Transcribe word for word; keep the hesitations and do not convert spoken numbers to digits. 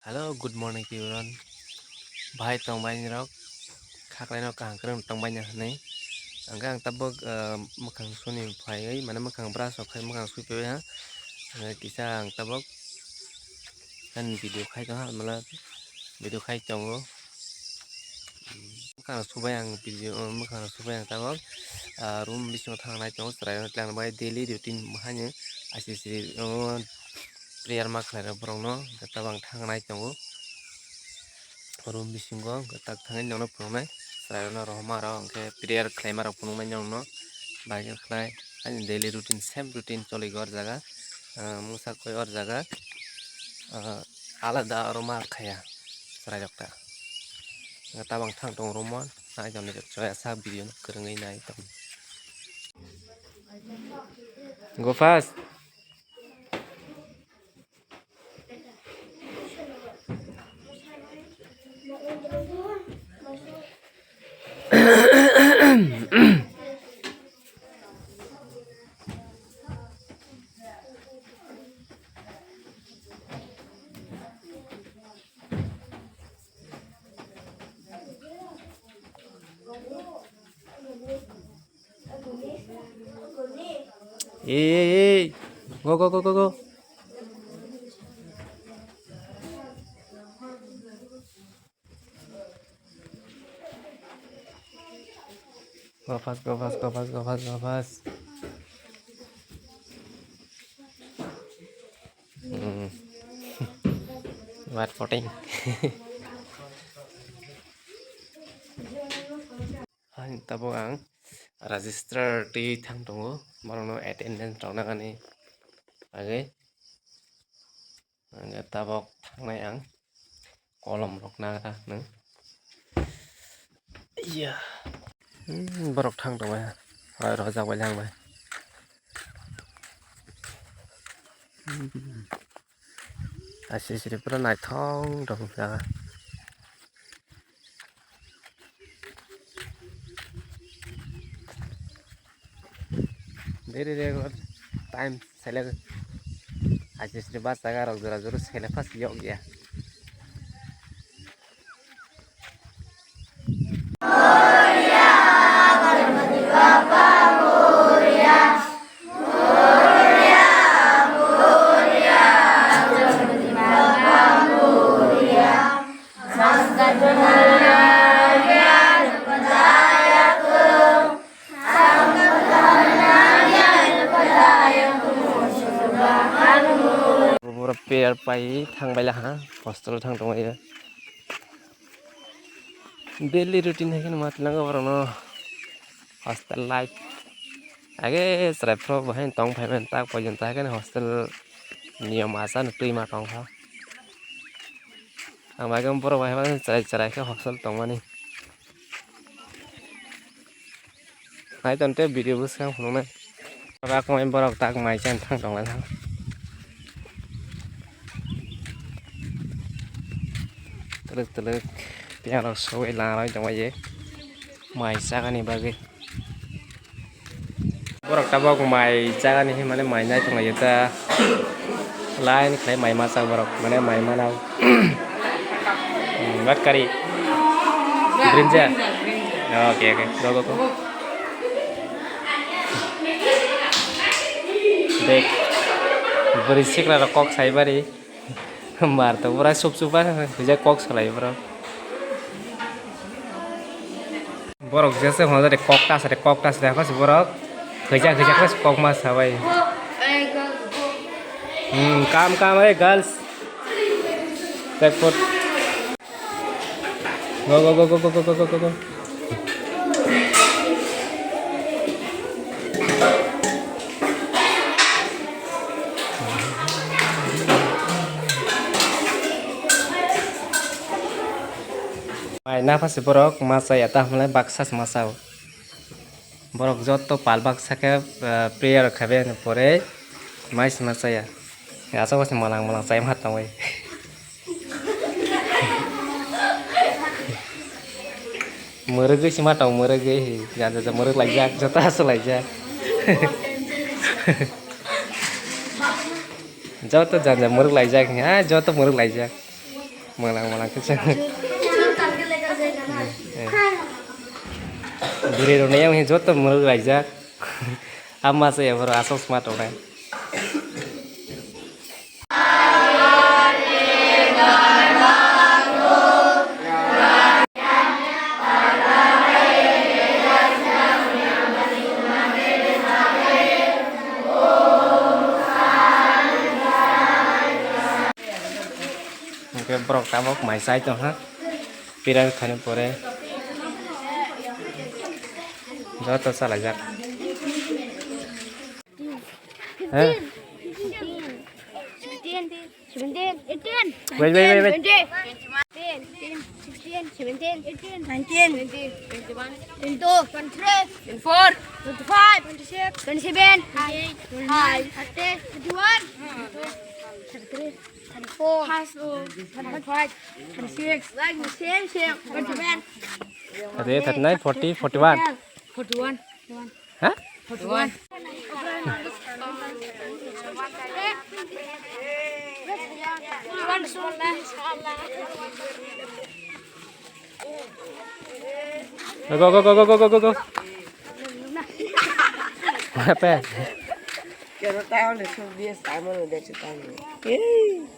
Hello, good morning everyone. Bahai tongbai nirok, khaklai no kaham kwrwng tongbai na hwnwi. Hwnkhe ang tabuk, ah, mwkhang suni phaiwi, mane mwkhang brush rok khai mwkhang sui phaiwi ha. Hwnkhe kisa ang tabuk ani video khai tongha, mane video khai tongo. Mwkhang subai ang video, mwkhang subai ang tabuk, ah, room bisingo thangnai tongo, chwrairok tlang bai daily routine haino aswk se, oh, prayer ma khlairok borokno, hwnkhe tabuk ang thangnai tongo room bisingo, hwnkhe tak thangwi nokno phunuknai, chwrairokno rohorma rok, hwnkhe prayer khlaima rok phunuknai nokno, bagwi khlai ani daily routine, same routine choli o jaga, ah, mungsa koi o jaga, ah, alada oro ma khaya chwrairok ta. Tabang thang tong room o, nai tong ni choya sa video no kwrwngwi nai tong. Go fast. Ei, ei, ei. Go, go, go, go, go. Go fast, go fast, go fast, go fast, go fast. Hmm. What potting? Hai, tabuk ang registrar twi thang tongo, borokno attendance rok nangani bagwi. Hwnkhe tabuk thangnai ang kolom rok nagra nung. Iya. Hmm, borok thang tongmani. Oi, rojak bai lang bai. Hmm. Aswk siri pura naithok tong jaga. Very regular time select. Aswk siri bus jaga rok jora jora select pas yok ya. Bura prayer pai thang bai laha, hostel thang tong bai. Daily routine hai kheno ma twilang borok no hostel life. Age chwrai phuru bo hai tong phai mani tak pojon ta hai kheno hostel niyom achar no twi ma tong kha. Ang bai khe borok bai chwrai chwrai khe hostel tong mani. Nai ton tei video bwskang phunuknai. Rak mai borok tak mai chan thang tong lai thang. Twlwk twlwk piyang rok sogwi lang roi tong ye. Mai chagani bagwi. Borok tabok mai chagani hinmani mai nai tong lai ta. Line khlai mai masa borok, mane mai mana. Hmm, what curry? Brinjal. Okay, okay. Go, go, go. Dek. Bwrwi sikla rok kok sai bari. Mar to pura sup sup ba, hwja kok salai borok. Borok jese hono de kok ta sade, kok ta sade, hapasi borok. Hwja, hwja, hapasi kok ma sabai. Hmm, kam, kam, hey, girls. Take food. Go, go, go. Mai naphasi borok masa ya, ta hwnle baksa se masa o. Borok joto pal baksa khe, ah, prayer khabe ani pore mai se masa ya. Asok se malang malang chai ma tongwi. Mwrwgwi sima tong, mwrwgwi hi, janja ja mwrwk laijak, joto aswk laijak. Joto janja mwrwk laijak, ha, joto mwrwk laijak. Manglang manglang khe chwng. Bwrwi rok ni yang joto mwrwk raijak. Ama se ephuru aswk sma tongnai. Hwnkhe borok tabok mai chai tongkha. Pira thani pore joto chalaijak. He? Sixteen, seventeen, eighteen, Wait, wait, wait, wait. Twenty, sixteen, seventeen, eighteen, nineteen, twenty, twenty-one, twenty-two, twenty-three, twenty-four, twenty-five, twenty-six, twenty-seven, twenty-eight, twenty-nine, thirty, thirty-one, thirty-three, thirty-four, thirty-five, thirty-six, same, same, thirty-seven, Thirty-eight, thirty-nine, forty, forty-one. Forty-one. Ha? Forty-one. Go, go, go, go, go, go, go, go. Apa? Kero tayo le sub diye samano de chutang. Eh.